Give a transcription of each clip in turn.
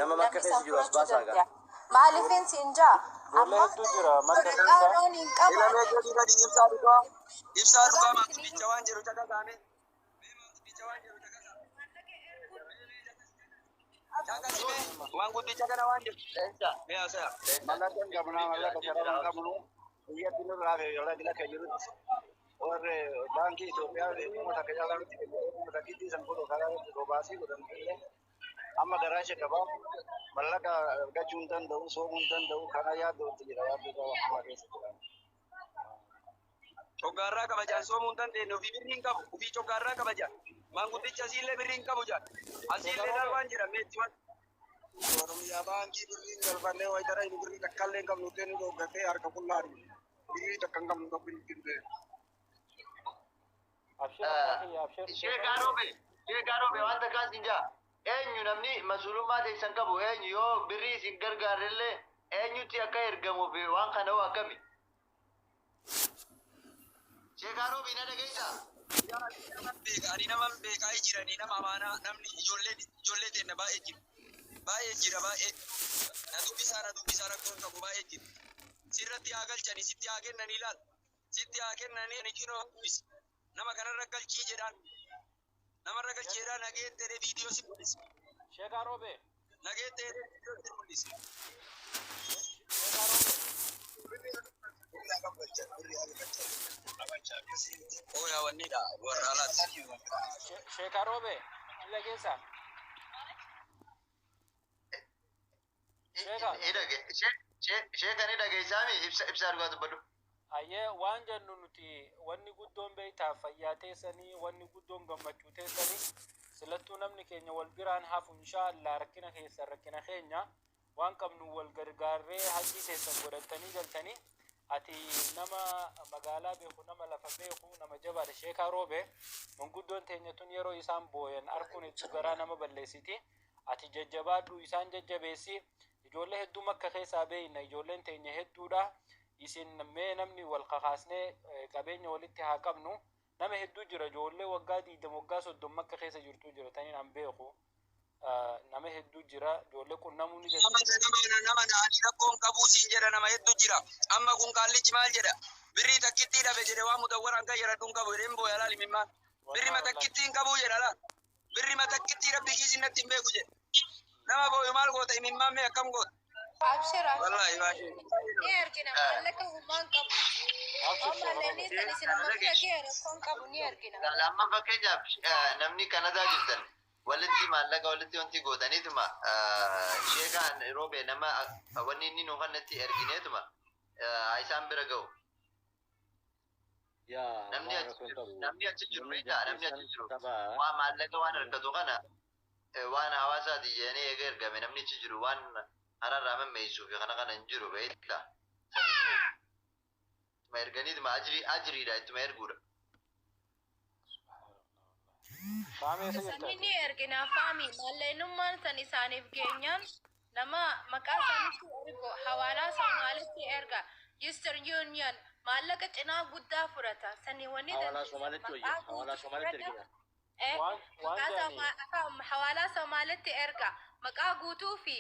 Nama Makka Namni keessa san jiru as fudhachuu baasaa gaa. danda'a. Maaliifin siin jaa Ijoollee amma hedduu jira Makka sadaqaa keessa. loon hin Ilamee qabaanne jedhi gadi ibsaa dhugaa. Ibsaa dhugaa dhugaa isinii maanguddicha waan jedhu caqasaame. Mee maanguddicha waan jedhu caqasaa. Caqasime maanguddicha kana waan jedhu. Leenca. Mee haasaya. Leenca. Mallaqa hin qabnaa, mallaqa Jira sharafa hin qabnu. Biyyatti nurraa fi yola dila kan jirutti warri baankii Itoophiyaa dhimma takka caalaa nutti kennu, dhimma takkittii san godhu karaa irratti bobaasii godhan illee amma garaa ishee qabaa mallaqa argachuu hin danda'u, soomuu hin danda'u, kana yaaddootti jira, yaaddoo qaba hamaa keessa jira. Coggaarraa qaba jaan soomuu hin dandeenye ofii birrii hin qabu ofii coggaarraa qaba jaan maanguddicha asiillee birrii hin qabu jaan Sheeka asiillee Roobee. darbaan jira meetti waan. Oromiyaa baankii birrii hin galfannee wayitara inni birrii takka illee hin qabnu ta'e nu dhooggatee harka qullaa dhume. Birrii takka hin qabnu rabbi nutti hin ta'e. Abshir abbaa kiyya abshir. Sheeka Sheekaa Roobee. Roobe, Sheekaa Roobe waan takkaan sin jaa. Eenyu namni masuulummaa teessan qabu eenyu yoo birrii isin gargaarrellee eenyutti akka ergamuuf waan kana hoo akkami? Sheekaa Roobe na dhageessaa? Yaa ani naman beeka ani naman beekaa jiranii nama amaanaa namni ijoollee ijoollee teenna baay'ee jira baay'ee jira baay'ee na dubbisaa na dubbisaa rakkoo hin qabu baay'ee jira sirratti haa galchanii sitti haa kennanii ilaal sitti haa kennanii ani kinoo dubbisi nama kanarra galchii jedhaan namarra galchii jedhaan nageettee viidiyoo si mul'isa Sheeka Roobee. nageettee viidiyoo si mul'isa. Sheeka Roobee. Oyaa wannidha warra alaati. Sheeka Roobee. Illa keessa. Sheeka. Sheeka ni dhageessaami ibsa ibsaa dhugaa dubbadhu. Ayyee waan jennu nuti wanni guddoon beektaa fayyaa teessanii wanni guddoon gammachuu teessanii silattuu namni keenya wal biraan hafu inshaallah rakkina keessan rakkina keenya waan qabnu wal gargaarree hajjii teessan godhattanii galtanii ati nama magaalaa beeku nama lafa beeku nama jabaadha Sheekaa Roobe manguddoon teenya tun yeroo isaan booyan arkuun hedduu garaa nama balleessiti ati jajjabaadhu isaan jajjabeessi ijoollee hedduu Makka keessaa beeyna ijoolleen teenya hedduudha isin mee namni wal kakaasnee qabeenya walitti haa qabnu nama hedduu jira ijoollee waggaa 20 waggaa 30 Makka keessa jirtuu jira taniin an beeku nama hedduu jira ijoollee qunnamuu ni Nama dandeenya. nama nama na ani rakkoon qabuu siin jedha nama hedduu jira. Amma kun qaallichi maal jedha? Birrii takkittii dhabe jedhe waan mudawwaraan kan jedhadhu hin qabu jedheen booya laali mimmaan. Birri Wallahi wallahi. matakkittii hin qabuu jedha laal. Birri matakkittii rabbi kiisi natti hin beeku jedhe. Nama booyu maal goota imimmaan mee akkam goota? Abshir abshir Wallahi baay'ee. ni ergina maallaqa humaan qabu. Abshir Waan Sheeka maallaqni Roobee. san isin Kana amma bira dhageessu. gahe rakkoon qabu ni ergina. Amma fakkeenyaaf namni Kanadaa jirtan walitti maallaqa walitti wanti gootaniituma sheekaan Roobee nama wanni inni nu kanatti ergineetuma isaan bira ga'u. Yaa Namni waan achi rakkoo hin jiru qabu. namni achi jiru Namni beektaa namni dandeessan achi jiru taphaa. waan maallaqa waan harkatu kana waan hawaasaati jedhanii eega ergame namni achi jiru waan hararraa mammeessuu fi kana kana hin jiru beektaa. Saniifuu ittuma erganiituma ajrii ajriidha ittuma erguudha. Faamii eessa jirta Sanii ati? ni ergina faami maallaqnummaan san isaaniif geenyaan nama maqaa isaanitti ergu hawaalaa Somaalitti erga Eastern Union maallaqa cinaa guddaa fudhata sanii wanni Hawaalaa dandeessan Somaalitti wayya. maqaa Hawaalaa guutuu Somaalitti fudhadha ergina. eh Waan waan maqaa jedhanii hawaalaa Somaalitti erga maqaa guutuu fi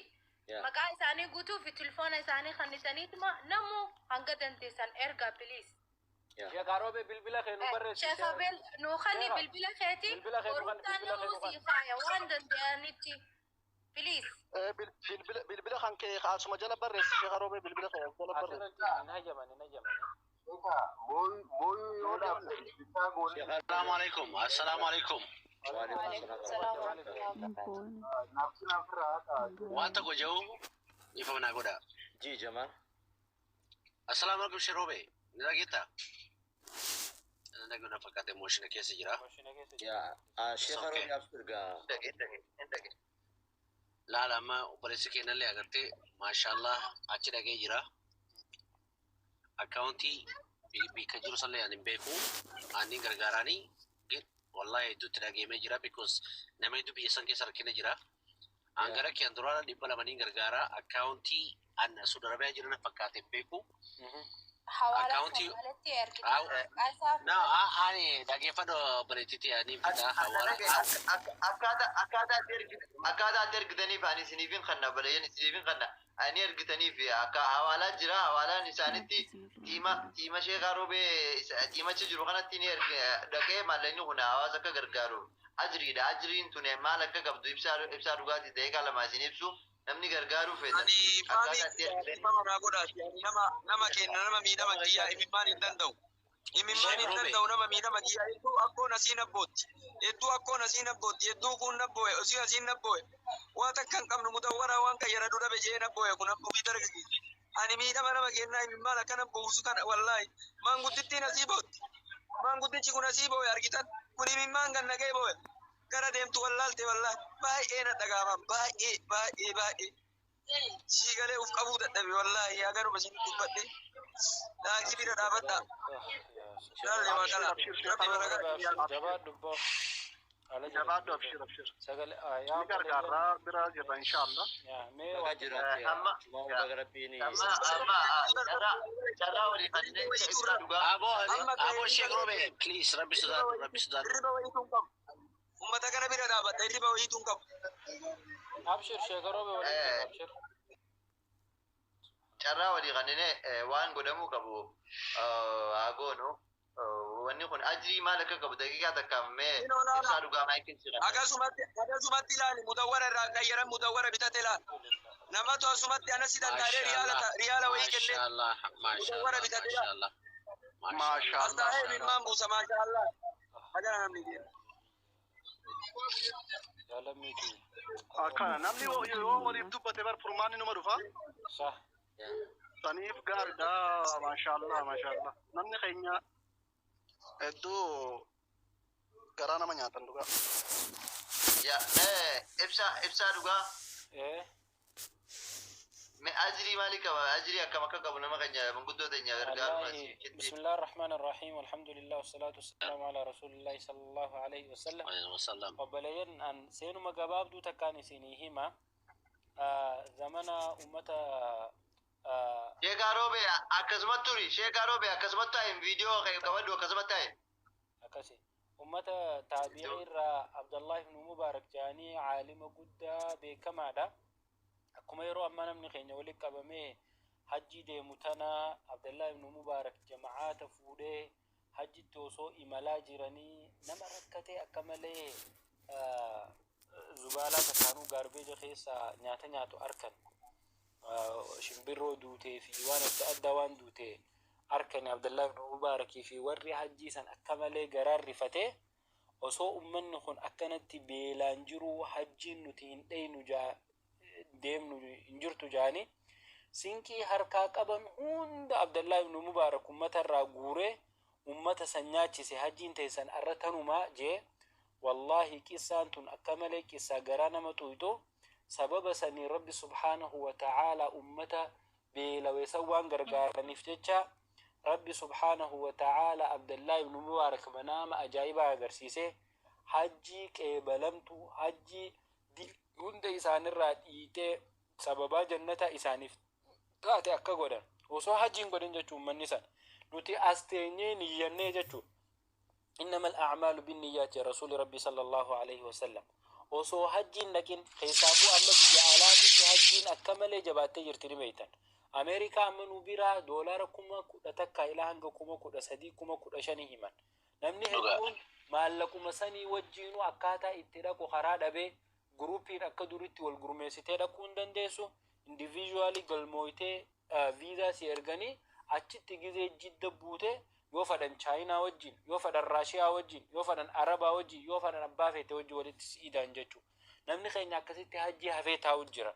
Yaa. maqaa isaanii guutuu fi tilfoona isaanii kannitaniituma namuu hanga dandeessan erga please. Yaa. Sheeka Roobee bilbila kee nu barreessi. Sheekh Abel nuu kanni Sheeka bilbila keeti bilbila kee nu kanni borumtaan bilbila kee namuu nu kanni. sii faaya waan danda'anitti please. Bilbila bilbila kan kee asuma jala barreessi Sheekh Roobee bilbila kee as jala barreessi. Asirratti hin hayyaman hin hayyaman. Booyuu yoo dhaabde bittaa goonee Sheekh Assalamu alaikum. Assalamu alaikum. Waalaikum Waalaikum salaam salaam warahmatullahi warahmatullahi wabarakatuh. nafsi nafirraa haqa. Waan tokko jedhu ifa naa godha. Ji Jamal. Assalamu alaikum Shiroobe. Ni dhageettaa? Ni dhageettaa fakkaate moshina keessa jira. Moshina keessa jira. Yaa It's Sheekh okay. Roobee abshir gaa. Dhage dhage hin dhage. Laala amma obboleessi keenyallee agartee maashaallah achi dhagee jira. Akkaawuntii bikka jiru sallee ani hin beeku. Ani gargaaraanii wallahi hedduutti dhageemee jira because nama hedduu biyya san keessa rakkina jira. An Yaa. gara kiyyan duraana 200 niin gargaara. Akkaawuntii an Saudi Arabiyaa jiran fakkaate hin beeku. Hawaalaa Akkaawuntii Somaalitti ergita. Maqaa isaa Na ani dhaggeeffadhu obboleettiitti ani fida hawaalaa. Akkaataa itti ergitaniif ani isiniifin kanna, balayyeen isiniifin kanna. Ani ergitaniif akka hawaalaa jira, hawaalaan isaanitti tiima tiima sheekaa Roobee tiimachi jiru kanatti ni dhaqee maallaqni kun hawaasa akka gargaaru ajriidha. Ajriin tun maal akka qabdu ibsaa dhugaatii daqiiqaa 2 isin ibsu, namni gargaaruu feetan Ani faamii akkaataa itti ergitaniif. dhiifama naa godhaati. Ani nama kenna, nama miidhama kiyyaa imimmaan hin danda'u. Imimmaan Sheek hin Roobee. danda'u, nama miidhama kiyyaa hedduu akkoon asiin abbootti. Hedduu akkoon asiin abbootti. Hedduu kun nabboo'e. Osii asiin nabboo'e. Waan takka hin qabnu, mutawwaraa waan qayyara dhabe jee nabboo'e kun abbootii dargaggeessi. Ani miidhama nama kennaa imimmaan akkana buusu kana wallaahi. Maanguddittiin asii bootti. Maanguddichi kun asii boo'e argitan. Kun imimmaan kan nagee boo'e. Gara deemtu wallaalte, wallaahi. Baay'ee na dhaga'ama. Baay'ee, baay'ee, baay'ee. Siigalee uf qabuu dadhabe wallaahi, haganuma isin dubbadhe. Laakii bira dhaabadha. Laalle maqala. Rabbi barakaa. Jabaadhu boo. Ala jira. Jabaadhu, abshir, abshir. Sagalee yaa Ni gargaarraa, bira jirra inshallah. Yaa mee Baga waan jiraatte. Amma Baga Rabbiin amma amma carraa walii kanneen ibsaa dhugaa. Aboo Amma aboo Sheek Roobee, please, Rabbi sodaadhu, Rabbi sodaadhu. Hirriba wayiitu hin qabu. Uummata kana bira dhaabadha, hirriba wayiitu hin qabu. Abshir, Sheek Roobee, waliin jira, abshir. Carraa walii kanneen waan godhamuu qabu haa goonu. Wanni kun ajrii maal akka qabu daqiiqaa takkaaf mee ibsaa dhugaa maayikiin si kanna. Akkasumatti ilaali, mutawwara irraa qayyaran, mutawwara bitate ilaali. Namatu asumatti anasi danda'ee riyaala wayii kennee. Maashaallah, maashaallah, maashaallah. Maashaallah. As taa'ee imimmaan buusa, maashaallah. Hagana namni kenna. Jaalammiiti. Akkana namni yoo waliif dubbate bar furmaanni numa dhufa. Sah. Saniif gaariidha, maashaallah, maashaallah. Namni keenya hedduu garaa nama nyaatan dhugaa. Yaa mee ibsaa dhugaa mee ajrii maalii qaba, ajrii akkam akka qabu nama keenya manguddoo teenya gargaaruun والله asii بسم الله الرحمن الرحيم، والحمد لله والصلاة والسلام على رسول الله صلى الله عليه وسلم. Alayhi wasallam. Obboleeyyan, an seenuma gabaabduu takkaan isinii hima. Zamana ummata Sheekaa Roobee, akkasumatti turi. Sheekaa Roobee, akkasumatti taa'in, viidiyoo qabadhu, akkasumatti taa'in. Akkasi ummata taabi'ii irraa Abdallah ibn Mubaarak jedhanii caalima guddaa beekamaadha. Akkuma yeroo ammaa namni keenya walitti qabamee hajjii deemu tana, Abdallah ibn Mubaarak jamacaata fuudhee hajjitti osoo imalaa jiranii nama rakkatee akka malee zubaalaa takkaanuu garbage keessa nyaata nyaatu arkan. Shimbirroo duutee fi waan adda addaa waan duute arkan. Abdallah ibn Mubaarakii fi warri hajjii san akka malee garaan rifatee, osoo ummanni kun akkanatti beelaan jiru hajjiin nuti hin dheynu deemnu hin jirtu jaanii, sinqii harkaa qaban hunda Abdallah ibn Mubaarak ummata irraa guuree ummata san nyaachise. Hajjiin teessan arra tanumaa jee. Wallaahi, qissaan tun akka malee qissaa garaa nama tuyxu. Sababa sanii Rabbi subhaanahu wa ta'aalaa ummata beelawe san waan gargaaraniif jecha, Rabbi subhaanahu wa ta'aalaa Abdallah ibn Mubaarak manaama ajaa'ibaa agarsiise. Hajjii qeebalamtu, hajjii hunda isaanirraa dhiitee sababaa jannata isaaniif taate akka godhan osoo hajjiin godhin jechuu. Ummanni san nuti as teenyee niyyannee jechuu, إنما الأعمال بالنيات يا رسول ربي صلى الله عليه وسلم, osoo hajjiin dhaqin. Keessaafuu amma biyya alaatitti hajjiin akka malee jabaattee jirti, ni beektan. Ameerikaa amma nu biraa doolaara 11,000 ilaa hanga 13,000, 15,000 himan. Namni hedduun maallaquma sanii wajjiinuu akkaataa itti dhaqu karaa dhabee, guruupiin akka duritti wal gurmeessitee dhaquu hin dandeessu. Individually galmooytee viizaa si erganii achitti gizee Jidda buutee, yoo fadhan Chaayinaa wajjin, yoo fadhan Raashiyaa wajjin, yoo fadhan Arabaa wajjin, yoo fadhan abbaa feete wajjin walitti siidaan jechuudha. Namni keenya akkasitti hajjii hafee taa'u jira.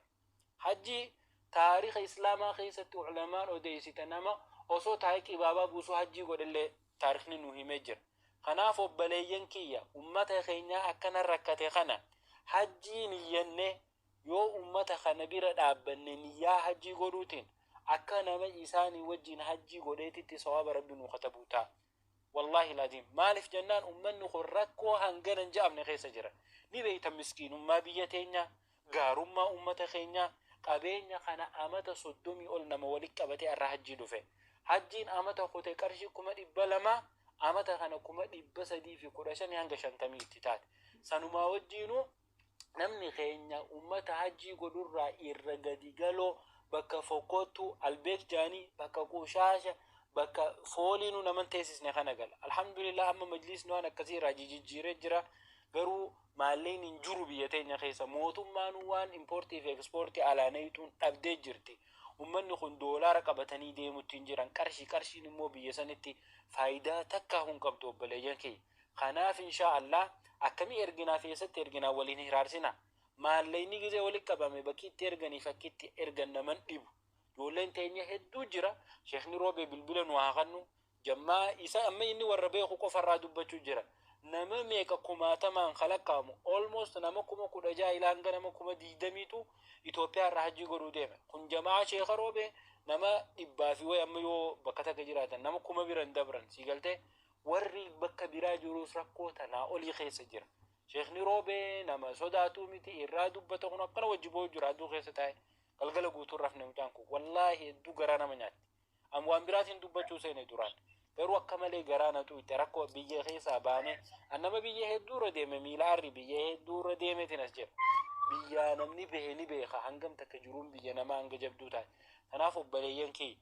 Hajjii taariika Islaamaa keessatti ulamaan odeessite, nama osoo taa'ee qibaabaa buusuu hajjii godhellee taarikni nu himee jira. Kanaaf obboleeyyan kiyya, ummata keenyaa akkana rakkate kana hajjii niyyannee yoo ummata kana bira dhaabbanne, niyyaa hajjii godhuutiin akka nama isaanii wajjin hajjii godheetitti sawaaba Rabbi nuu katabuu ta'a. Wallaahi laaziim, maaliif jennaan ummanni kun rakkoo hangana hin je'amne keessa jira. Ni beeytan miskiinummaa biyya teenyaa, gaarummaa ummata keenyaa, qabeenya kana amata 30 ol nama walitti qabatee har'a hajjii dhufe. Hajjiin amata kute qarshii 200,000, amata kana 315,000 hanga 50 itti taate. Sanumaa wajjiinuu namni keenya ummata hajjii godhurraa irra gadi galoo, bakka fokkottu albeek jaanii, bakka qushaasha, bakka fooliinuu naman teessisne kana gala. Alhamdulillah, amma majlisni waan akkasii irraa jijjiiree jira. Garuu maalleen hin jiru biyya teenya keessa. Mootummaan waan impoortii fi ekspoortii alaanayituun dhabdee jirti. Ummanni kun doolaara qabatanii deemutti hin jiran. Qarshii qarshiin immoo biyya sanitti faayidaa takka hin qabdu, obboleeyyan keenya. Kanaaf inshaa Allah akkamii erginaa fi eessatti erginaa waliin hiraarsina. Maallaqni gizee walitti qabame bakki itti erganiif akki itti ergan naman dhibu. Ijoolleen teenya hedduu jira. Sheekni Roobee bilbila nu haa kennu. Jammaa isa amma inni warra beeku qofarraa dubbachuu jira. Nama meeqa kumaatamaan kalaqaamu, almost nama 16,000 ilaa hanga nama 20,000tu Itoophiyaa irraa hajjii godhuu deeme. Kun jamaa Sheeka Roobee nama dhibbaa fi wayi amma yoo bakka takka jiraatan nama 1000 bira hin dabran, sii galtee? Warri bakka biraa jirus rakkoo tanaa olii keessa jira. Sheekni Roobee nama sodaatuu miti, irraa dubbata. Kun akkana wajji boo'u jira, aduu keessa taa'e galgala guutuu rafne mucaan kun. Wallaahi hedduu garaa nama nyaatti. Am waan biraatiin dubbachuu seene duraan. Garuu akka malee garaa na tuqxe. Rakkoo biyya keessaa baanee an nama biyya hedduu irra deeme, miila arri biyya hedduu irra deemeetiin as jira. Biyyaa namni bahe ni beeka hangam takka jiruun biyya namaa hanga jabduu taate. Kanaaf obboleeyyan kiyya,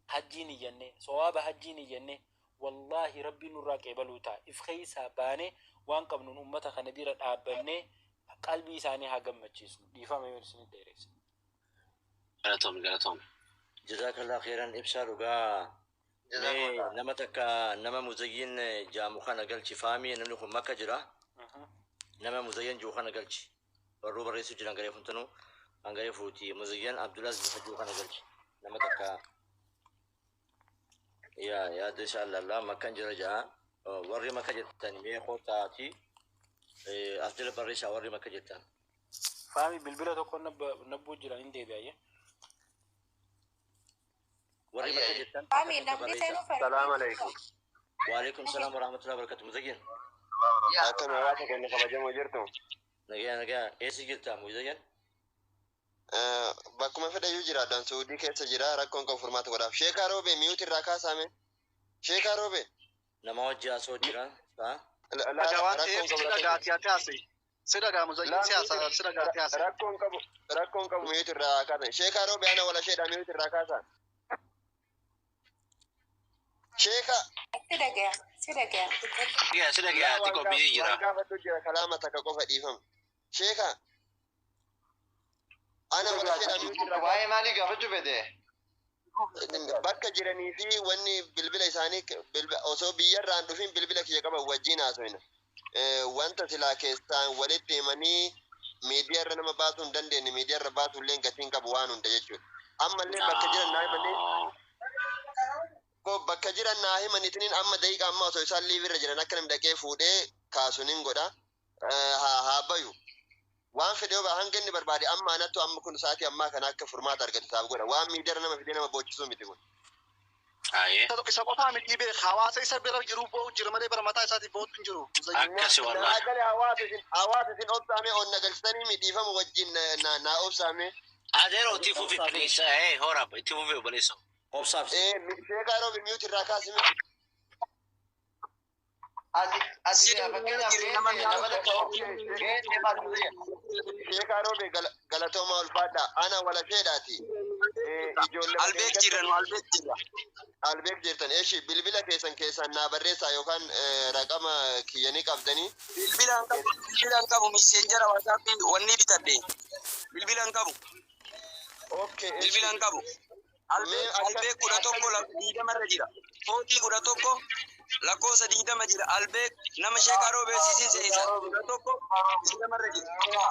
hajjiin iyyanne, sawaaba hajjiin iyyanne, wallaahi Rabbiin nurraa qeebaluu ta'a. If keessaa baanee waan qabnuun ummata kana bira dhaabbannee qalbii isaanii haa gammachiisnu. Dhiifama yoo isin dheeresse. Galatoomi, galatoomi. Jazakallah khairan, ibsaa dhugaa. Mee nama takka, nama Muzayyin jaamu kana galchi, faamii. Namni kun Makka jira. Nama Muzayyan jiru kana galchi. Barruu barreessuu jiran garee funtanuu kan garee fuuti. Muzayyan Abdulaziz jiru kana galchi. Nama takka yaa yaadda insha Allah Makkan jira ja'a. Warri Makka jettan mee kootaati as jala barreessaa, warri Makka jettan. Faami, bilbila tokko nabbuu jira, hin deebi'ayye. Warri Makka jettan Faami, namni seenuu fedhu. Salaam alaikum. Waalaikum salaam warahmatullahi wabarakatuh. Muzayyin. Akkam hawaasa keenya kabajamoo jirtu? Nagaa, nagaa. Eessa jirta, Muzayyan? Bakkuma fedhayyuu jira. Addaan Suudii keessa jira. Rakkoon qabu, furmaata godhaaf. Sheekaa Roobee mute irraa kaasame. Sheekaa Roobee. Nama wajji haasoo jira. Dhagaa waan ta'eef si dhagaati ati haasa'e. Si dhagaa, Muzayyin, si haasa, si dhagaati haasa'e. Rakkoon qabu, rakkoon qabu, mute irraa kaasan. Sheekaa Roobee, ana wala sheedhaa, mute irraa kaasan. Sheeka. Si dhagaa, si dhagaa. Yaa si dhagaa, xiqqoo biyyi jira. Waan gaafatu jira, kalaama takka qofa, dhiifama. Sheeka. Ana wala sheedhaa, mute irraa. Waa'ee maalii gaafachuu fedhe? Bakka jiranii fi wanni bilbila isaanii osoo biyyarraan dhufin bilbila kiyya qaban wajjin haasofna. Wanta silaa keessaan walitti himanii miidiyaarra nama baasuu hin dandeenye, miidiyaarra baasuu illee gatiin qabu waan hunda jechuudha. Ammallee bakka jiran naa himanii, bakka jiran naa himanitiniin amma daqiiqa amma osoo isaan live irra jiran akka namni dhaqee fuudhee kaasunin godha. Haa bayu. Waan fedhe yoo hanga inni barbaade amma anattu amma kun sa'aatii ammaa kana akka furmaata argatu isaaf godha. Waan miidiyaarra nama fidee nama boochisuu miti kun. Aye. Isa qofaa miti beek, hawaasa isa bira jiru boo'u jira malee bara mataa isaatiif boo'utu hin jiru. Akkasi wallaahi. Naa gale, hawaasa isin obsaame onna galchitanii miidhiifama wajjin naa obsaame. Adeero, itti fufi please. Eh, hora itti fufi, obboleessa. Obsaaf. Sheekaa Roobi, mute irraa kaasime. Ati ati fakkeenyaaf nama takka geesse maal? Sheekaa Roobi, galatooma, ulfaadha. Ana wala sheedhaati. Ijoollee Albeek jirra, nu albeek jirra. Albeek jirtan. Eeshi, bilbila keessan keessaan naa barreessaa yookaan raqama kiyyanii qabdanii. Bilbilaan qabu, bilbilaan qabu, Messenger WhatsAppii wanni bitadhe. Bilbilaan qabu, Okay. bilbilaan qabu. Albeek, albeek 11 20 irra jira. Footii 11 lakkoofsa 20 jira. Albeek nama Sheekaa Roobee siisiin 11 20 irra jira.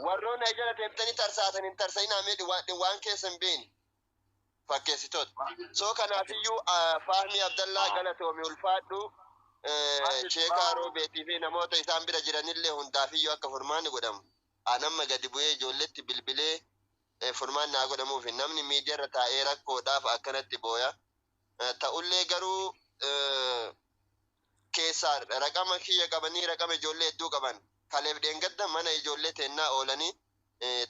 Warroonni jala deemtanii tarsaatan hin tarsa'inaa, mee waan keessa hin beeni. Fakkeessitoota. So kanaafiyyuu Fahmi Abdallaa, galatoomi, ulfaadhu. Sheekaa Roobeetii fi namoota isaan bira jiranillee hundaafiyyuu akka furmaanni godhamu. Anamma gadi bu'ee ijoolletti bilbilee furmaanni haa godhamuufi. Namni miidiyaarra taa'ee rakkoodhaaf akkanatti booya. Ta'ullee garuu keessaa raqama kiyya qabanii, raqama ijoollee hedduu qaban. Kaleef dheengadda mana ijoollee teennaa oolanii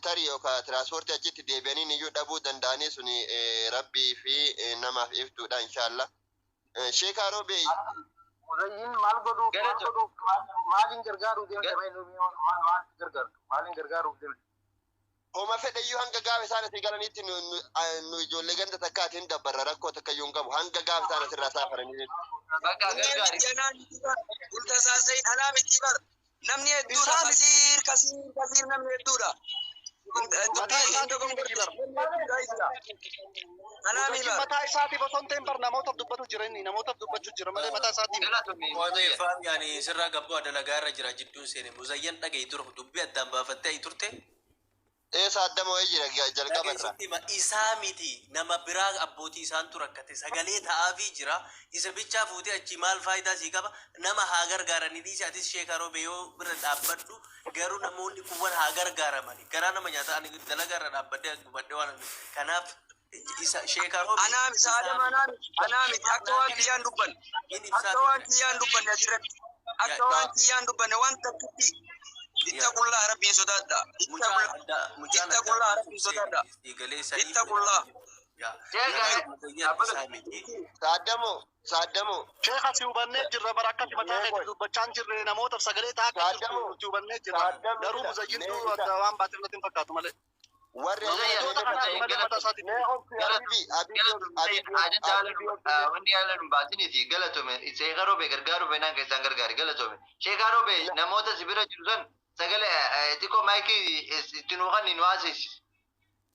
Tarii yookaan tiraanspoortii achitti deebi'anii iyyuu dhabuu danda'anii suni rabbii fi namaaf iftuudha inshallah. Sheekaa Roobee. Muzayyin maal godhuuf maal godhuuf maaliin gargaaruu deemte maal gargaartu maaliin gargaaruuf deemte? Homa fedhayyuu hanga gaafa isaan asii galanitti nu ijoollee ganda takkaatiin dabbarra rakkoo takkayyuu hin qabu hanga gaafa isaan asirraa saafaranii. Bakka gargaari. Namni hedduudha kasiir kasiir kasiir namni hedduudha. Mataa isaatiif osoo hin ta'in bar namootaaf dubbatu jira inni namootaaf dubbachuu jira malee mataa isaatiif. Waan yaani sirraa gabboo dalagaa irra jira jidduun seene muzayyan dhaga'i tura dubbii addaan baafattee ayi turte. Eessa adda moo'ee jira jalqaba irraa. Isaa miti nama biraa abbootii isaantu rakkate sagalee ta'aafii jira isa bichaa fuutee achi maal faayidaa sii qaba nama haa gargaaranii dhiisi atis sheekaa roobee yoo bira dhaabbadhu garuu namoonni kuwwan haa gargaaramani garaa nama nyaata ani dalagaa irra dhaabbadhee gubadhee waan kanaaf isa sheekaa roobee. Anaami saadama anaami anaami akka waan kiyyaan dubbanne akka waan kiyyaan dubbanne asirratti akka waan kiyyaan dubbanne waan takkitti ittaqullaa rabbiin sodaadha. Ittaqullaa rabbiin sodaadha. Ittaqullaa. Saaddamoo saaddamoo. Sheekha si hubannee jirra bara akkatti mataa keetti dubbachaa hin jirre namootaaf sagalee ta'aa akka jirtu nuti hubannee jirra. Garuu muzayyintuu waan baatee natti hin fakkaatu malee. Warri Wanni haala nu baasiniiti galatome sheekaa roobee gargaaruu feenaan keessaan gargaari galatome sheekaa roobee namoota si bira jiru san sagalee xiqqoo maayikii itti nuu kan nu haasisi.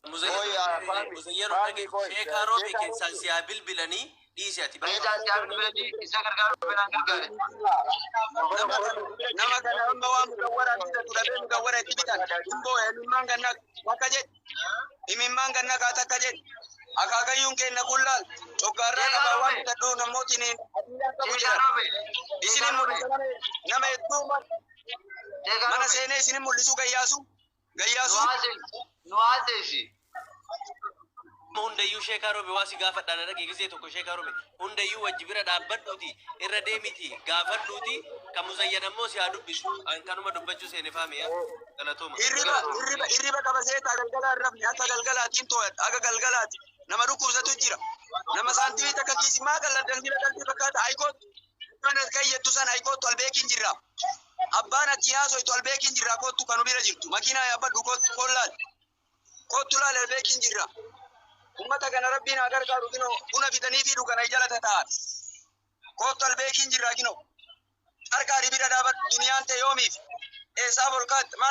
Muzayyaruu dhaga'i sheekaa roobee keessaan si haa bilbilanii dhiisi ati. Keessaan si haa bilbilanii isa gargaaruu feenaan gargaari. Nama kana amma waan mudawwara bitatu dhabee mudawwara itti bitan. Imboo imimmaan ganna akka jedhe. Imimmaan ganna kaata akka jedhe. Akaakayyuun kenna kullaal. Coggaarraa qabaa waan bitadhu namootiin qabu jira. Isinin mul'isa nama hedduu mana seenee isinin mul'isu gayyaasu. Gayyaasu. Nu haasisi. Hundayyuu sheekaa roobe waa si gaafadhaan dhaqee gisee tokko sheekaa roobe hundayyuu wajji bira dhaabbadhuuti irra deemiti gaafadhuuti kan muzayyan ammoo si haa dubbisu an kanuma dubbachuu seene faamiya galatooma. Hirriba hirriba hirriba qaba seetaa galgalaa hin rafne akka galgalaatiin too'adha akka galgalaati nama dhukkubsatu jira nama saantimii takka kiisi maa qalladdan jira qalbii fakkaata ayikootu kan kayyattu san ayikoottu albeekiin jirra abbaan achi haasoytu albeekiin jirra koottu kanu bira jirtu makiinaa yaabbadhu koottu kollaal koottu laal albeekiin jirra. Ummata kana rabbiin haa gargaaru kino buna fidanii fi dhugana jala tataan koottu albeekiin jirra kino qarqaari bira dhaabadhu duniyaan ta'e yoomiif eessaa volkaat maal.